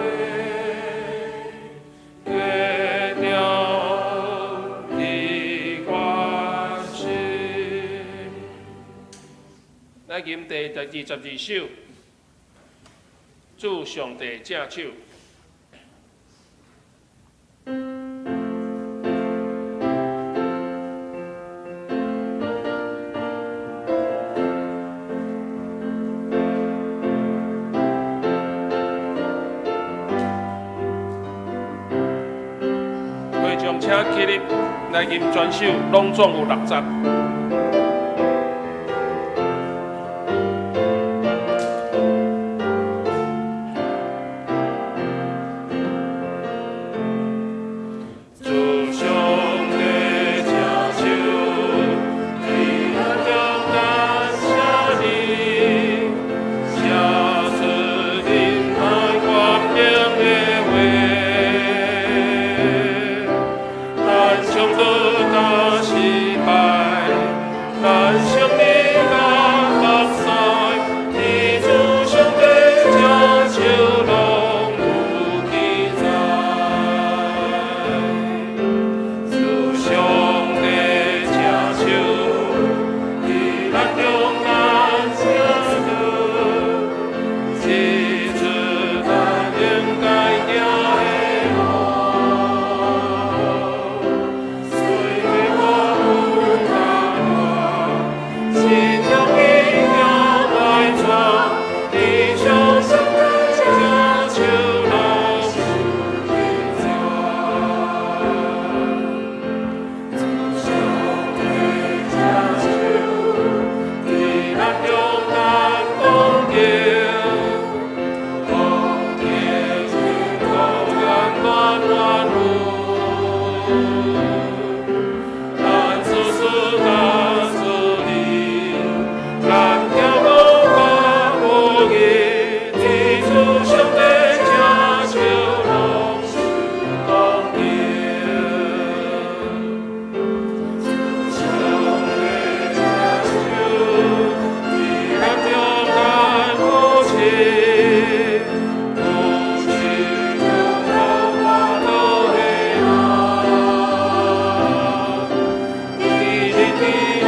割掉的關心。來吟第22首，主上帝正手。來吟全首，攏總有六節。主上帝正手，伫咱中間寫你，寫出忍耐和平的話。咱衝突甲失敗，咱勝利甲目屎，伫主上帝正手攏有記載。主上帝正手，伫咱中間寫著，指出咱應該行的路。雖然我有艱難，信仰伊行來帶，伫上帝正手攏有記載。主上帝正手，伫咱中間講經，講經講願暖暖有。咱事事甲主你，咱行路甲無義，伫主上帝正手攏是講經。主上帝正手，伫咱中間扶持，扶持着我倒的人。伊認得咱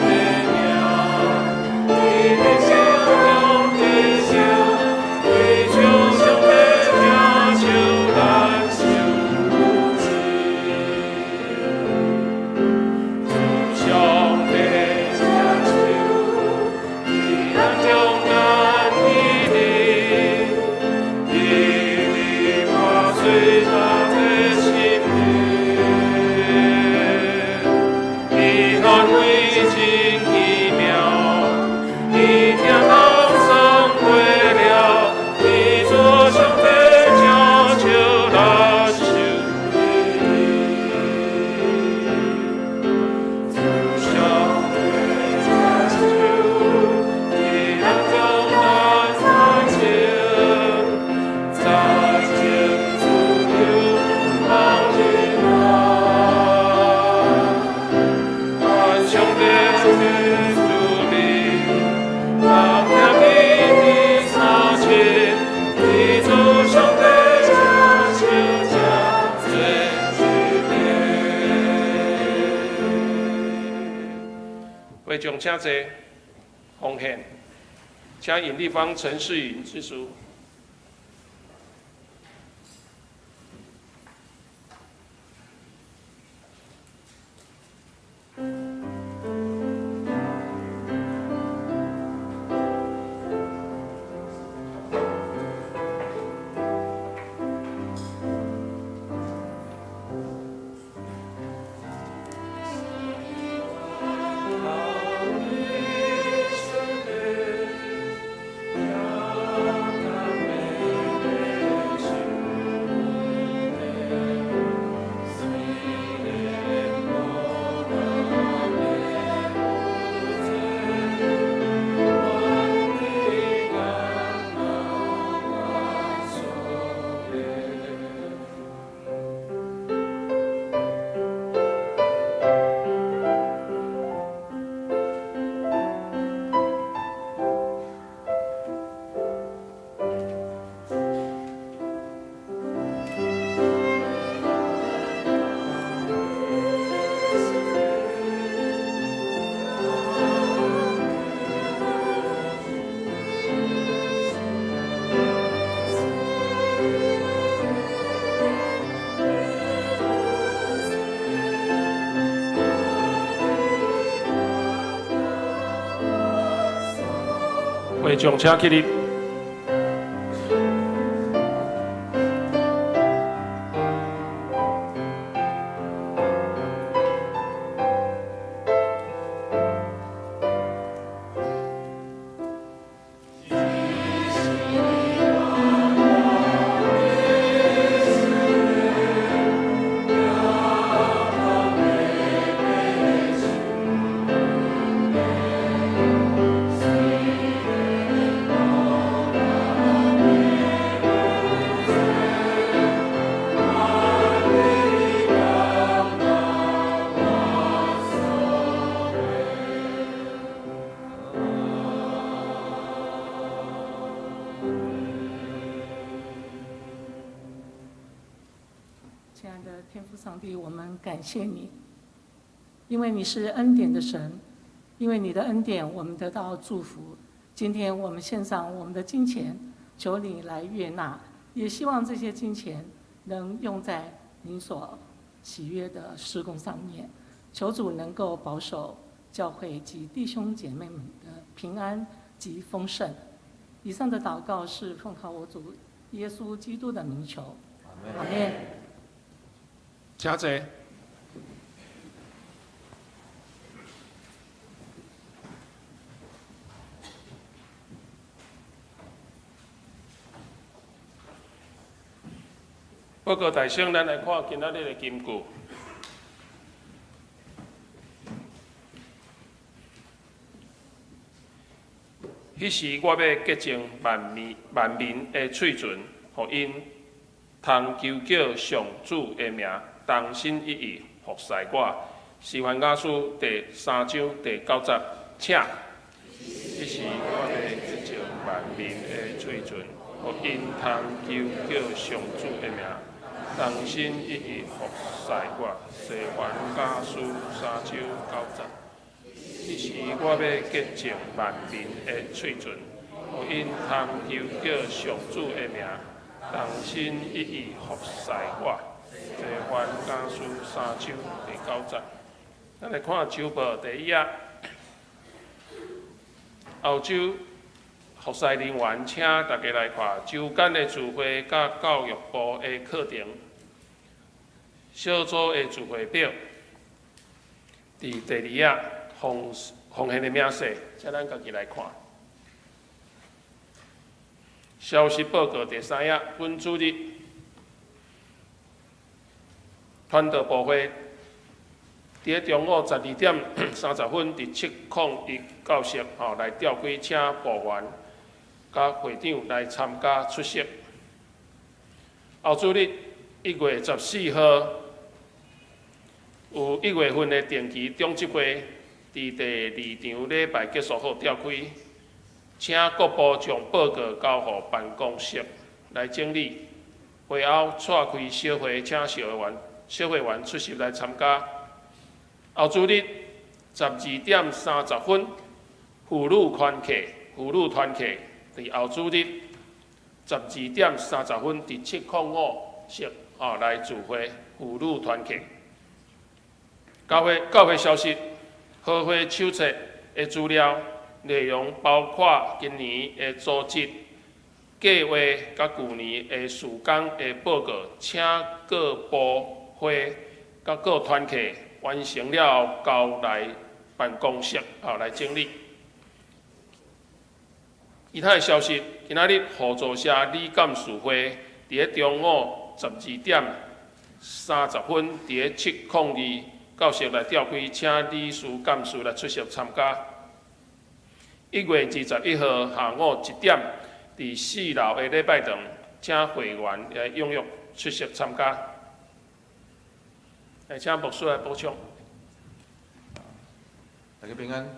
的名，伊的心中的心，伫主上帝正手咱受扶持。主上帝正手，伫咱中間屹立，屹立破碎咱的心靈。伊安慰真奇妙，伊聽人生過了，伫主上帝正手咱受激勵。主上帝正手，伫咱中間在前，在前自由望日來。願上帝的主力，咱聽見的三親，伫主上帝正手正做一个。會眾請坐，奉獻，請尹立芳、陳世雲執事。會眾請起立。愛的天父上帝，我們感謝你，因為你是恩典的神，因為你的恩典，我們得到祝福。今天我們獻上我們的金錢，求你來悅納，也希望這些金錢能用在你所喜悅的事工上面。求主能夠保守教會及弟兄姐妹們的平安及豐盛。以上的禱告是奉靠我主耶穌基督的名求。阿們。請坐。報告大省，咱來看今仔日的金句。彼時，我欲潔淨萬民萬民的喙唇，予𪜶通求叫上主的名，同心一意服侍我。西番雅書第三章第九節，請。彼時，我欲潔淨萬民的喙唇，予𪜶通求叫上主的名，同心一意服侍我。西番雅書三章九節。彼時，我欲潔淨萬民的喙唇，予𪜶通求叫上主的名，同心一意服侍我。西番雅書三章第九節。咱來看周報第一頁，後週服侍人員，請大家來看週間的聚會佮教育部的課程，小組的聚會表，佇第二頁奉奉獻的明細，請咱家己來看。消息報告第三頁，本主日傳道部會佇咧中午12點30分，佇701教室吼來召開，請部員佮會長來參加出席。後主日1月14號有一月份的定期長執會，佇第二場禮拜結束後召開，請各部將報告交予辦公室來整理。會後掣開小會，請小會員出席來參加。後主日12點30分，婦女團契，婦女團契佇後主日12點30分，佇705室哦來聚會，婦女團契。教會教會消息，和會手冊的資料內容包括今年的組織計劃佮舊年的事工的報告，請各部會佮各團契完成了後交來辦公室哦來整理。其他的消息，今仔日互助社理監事會佇咧中午12點30分，佇咧702教室來召開，請理事監事來出席參加。1月21號下午1點，佇四樓的禮拜堂，請會員來踴躍出席參加。來，請牧師來補充。大家平安。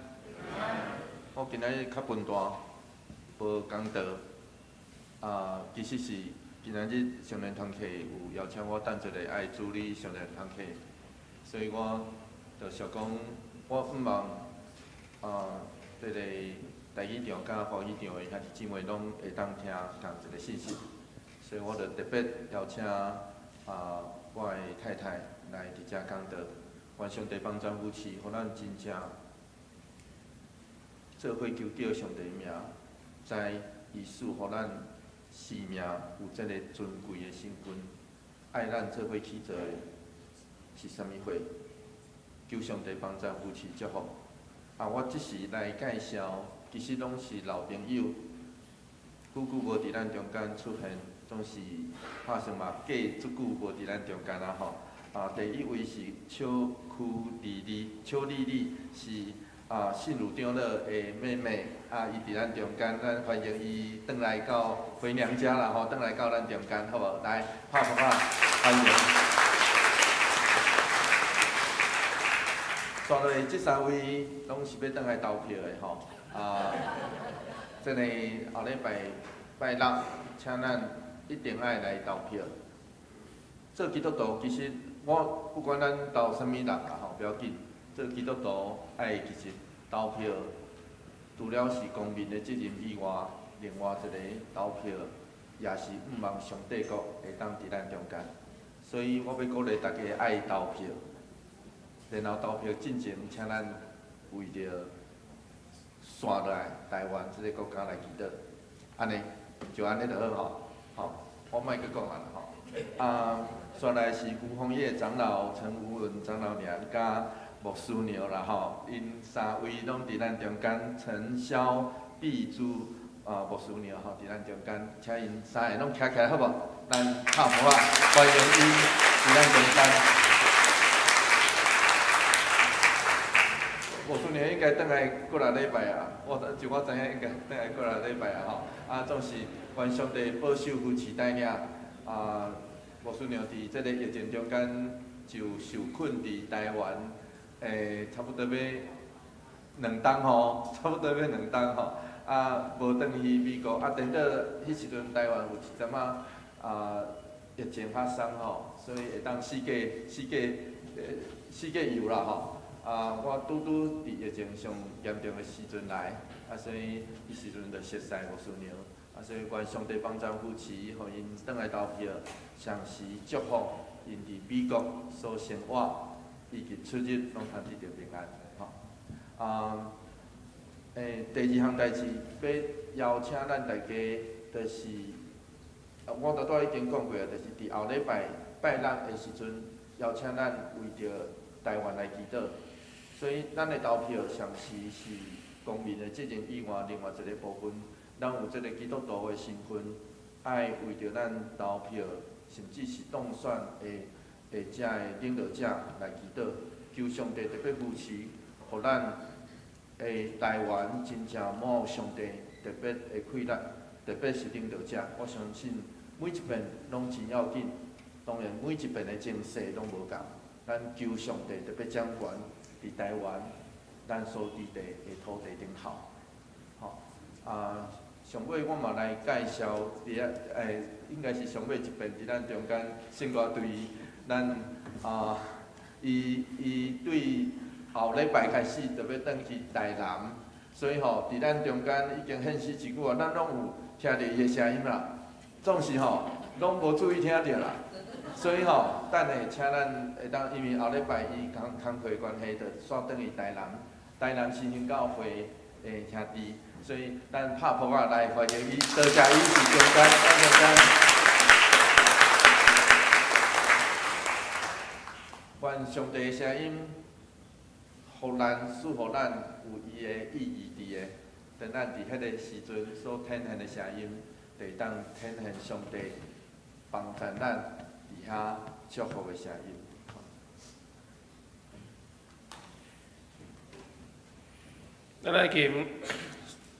我今仔日較笨蛋，無講道。啊，其實是今仔日少年團契有邀請我等一下愛主理少年團契，所以我就想講，我毋望啊，這个台語場佮華語場的兄弟姊妹攏會當聽仝一个信息，所以我就特別邀請啊我的太太來佇遮講道，願上帝幫贊扶持，予咱真正做伙求叫上帝名，知伊賜予咱生命有這个尊貴的身份，愛咱做伙去做的是啥物貨？求上帝幫贊扶持祝福。啊，我這時來介紹，其實攏是老朋友，久久無佇咱中間出現，總是拍算嘛過足久無佇咱中間啊吼。啊，第一位是小區麗麗，邱麗麗是啊信儒長老的妹妹，啊，伊佇咱中間，咱歡迎伊轉來到回娘家啦吼，轉來到咱中間，好無？來，拍拍拍，歡迎。紲落來這三位攏是欲轉來投票的吼，啊，這个後禮拜拜六，請咱一定愛來投票。做基督徒，其實我不管咱投啥物人啦吼，不要緊。做基督徒愛其實投票，除了是公民的責任以外，另外一個投票也是向望上帝國會當佇咱中間。所以我欲鼓勵大家愛投票，然後投票進前，請咱為著紲落來台灣這个國家來祈禱，按呢就按呢就好吼，吼，我莫閣講啊啦吼。啊，紲來是辜鴻業長老、陳吳文長老娘佮牧師娘啦吼，𪜶三位攏佇咱中間，陳蕭碧珠啊牧師娘吼，佇咱中間，請𪜶三个攏徛起來好無？咱拍噗仔歡迎𪜶佇咱中間。牧師娘應該轉來過來禮拜啊，我就我知影應該轉來過來禮拜啊吼。啊，總是願上帝保守扶持帶領啊，牧師娘佇這个疫情中間就受困佇台灣，差不多欲兩冬吼，差不多欲兩冬吼。啊，無轉去美國，啊，顛倒彼時陣台灣有一陣仔啊疫情發生吼，所以會當四界四界四界遊啦吼。啊，我拄拄佇疫情上嚴重的時陣來，啊，所以彼時陣就熟似牧師娘，啊，所以願上帝幫贊扶持，予𪜶轉來投票，同時祝福𪜶佇美國所生活以及出入攏通得著平安，吼。啊，第二項代誌欲邀請咱大家，就是，我拄拄已經講過啊，就是佇後禮拜拜六的時陣，邀請咱為著台灣來祈禱。所以，咱的投票同時是公民的責任以外，另外一个部分，咱有這个基督徒的身份，愛為著咱投票，甚至是當選的的遮的領導者來祈禱，求上帝特別扶持，予咱的台灣真正滿有上帝特別的氣力，特別是領導者。我相信每一遍攏真要緊，當然每一遍的情勢攏無仝，咱求上帝特別掌權。佇台灣，咱所佇地的土地頂頭，吼啊！上尾我嘛來介紹佇遐，應該是上尾一遍佇咱中間聖歌隊，咱啊，伊伊對後禮拜開始就欲轉去台南，所以吼，佇咱中間已經現身一久啊，咱攏有聽著伊的聲音啦，總是吼攏無注意聽著啦。所以吼，等下請咱會當，因為後禮拜伊工工課關係，就煞轉去台南，台南新興教會的兄弟，所以咱拍噗仔來歡迎伊，多謝伊佇中間，咱中間。願上帝的聲音，予咱賜予咱有伊的意義佇的，當咱佇彼个時陣所展現的聲音，就會當展現上帝幫助咱。佇遐祝福的聲音。咱來琴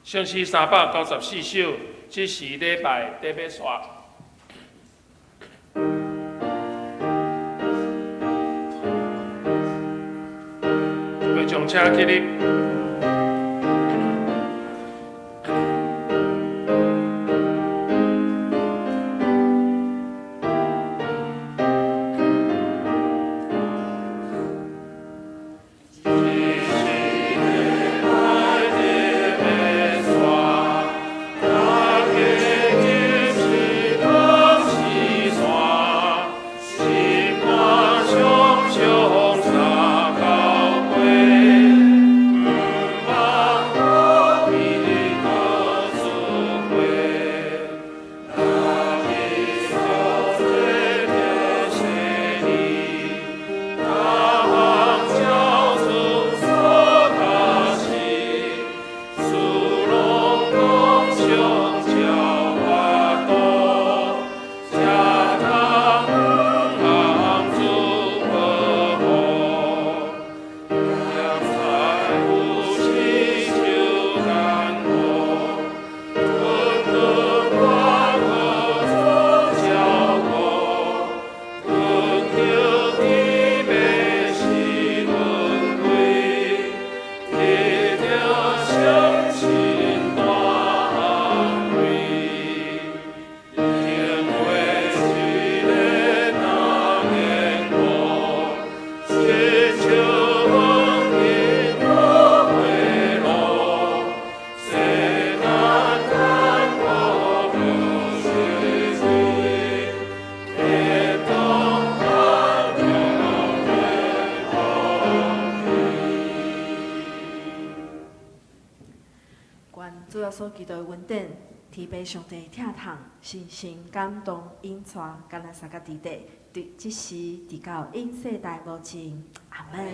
聖詩394首，這是禮拜得欲煞。會眾請起立。穌基督的恩典，天父上帝疼痛，聖神感動引帶，佮咱相佮佇底，佇這時直到永世代無盡。阿門。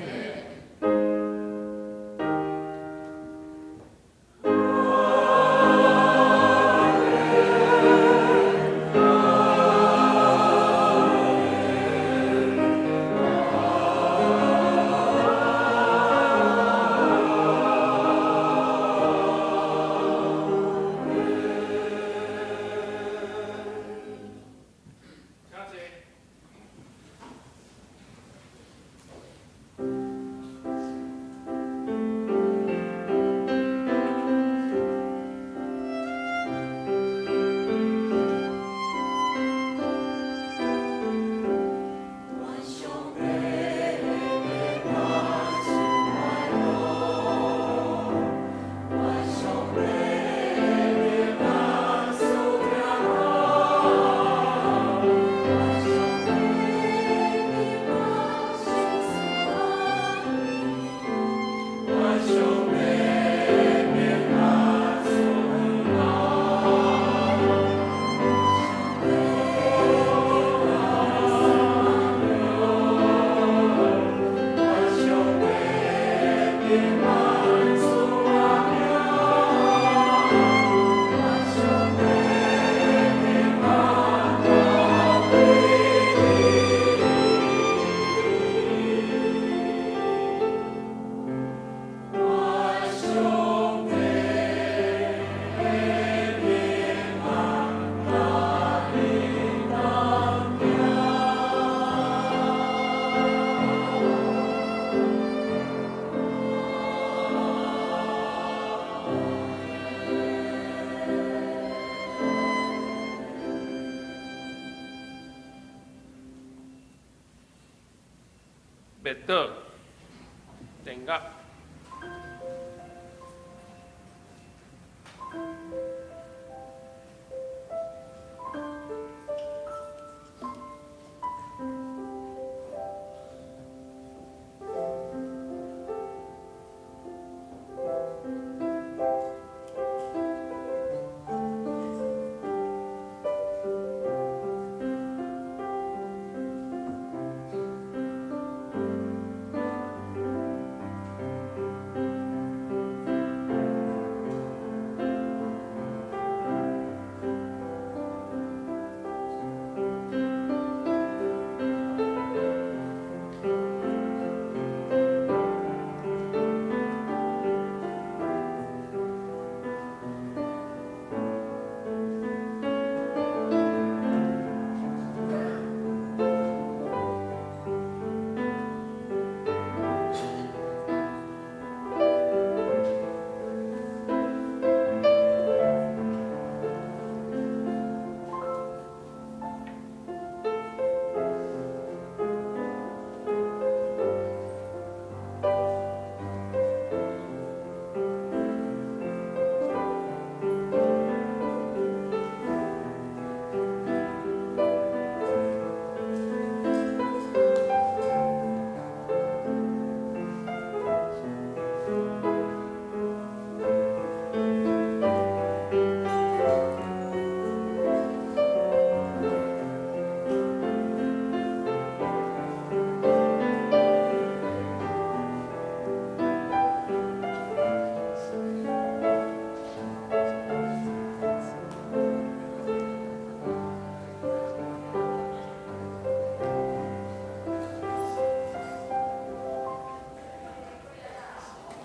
滅倒電壓。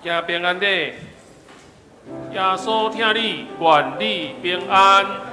行平安禮，耶穌疼你，願你平安。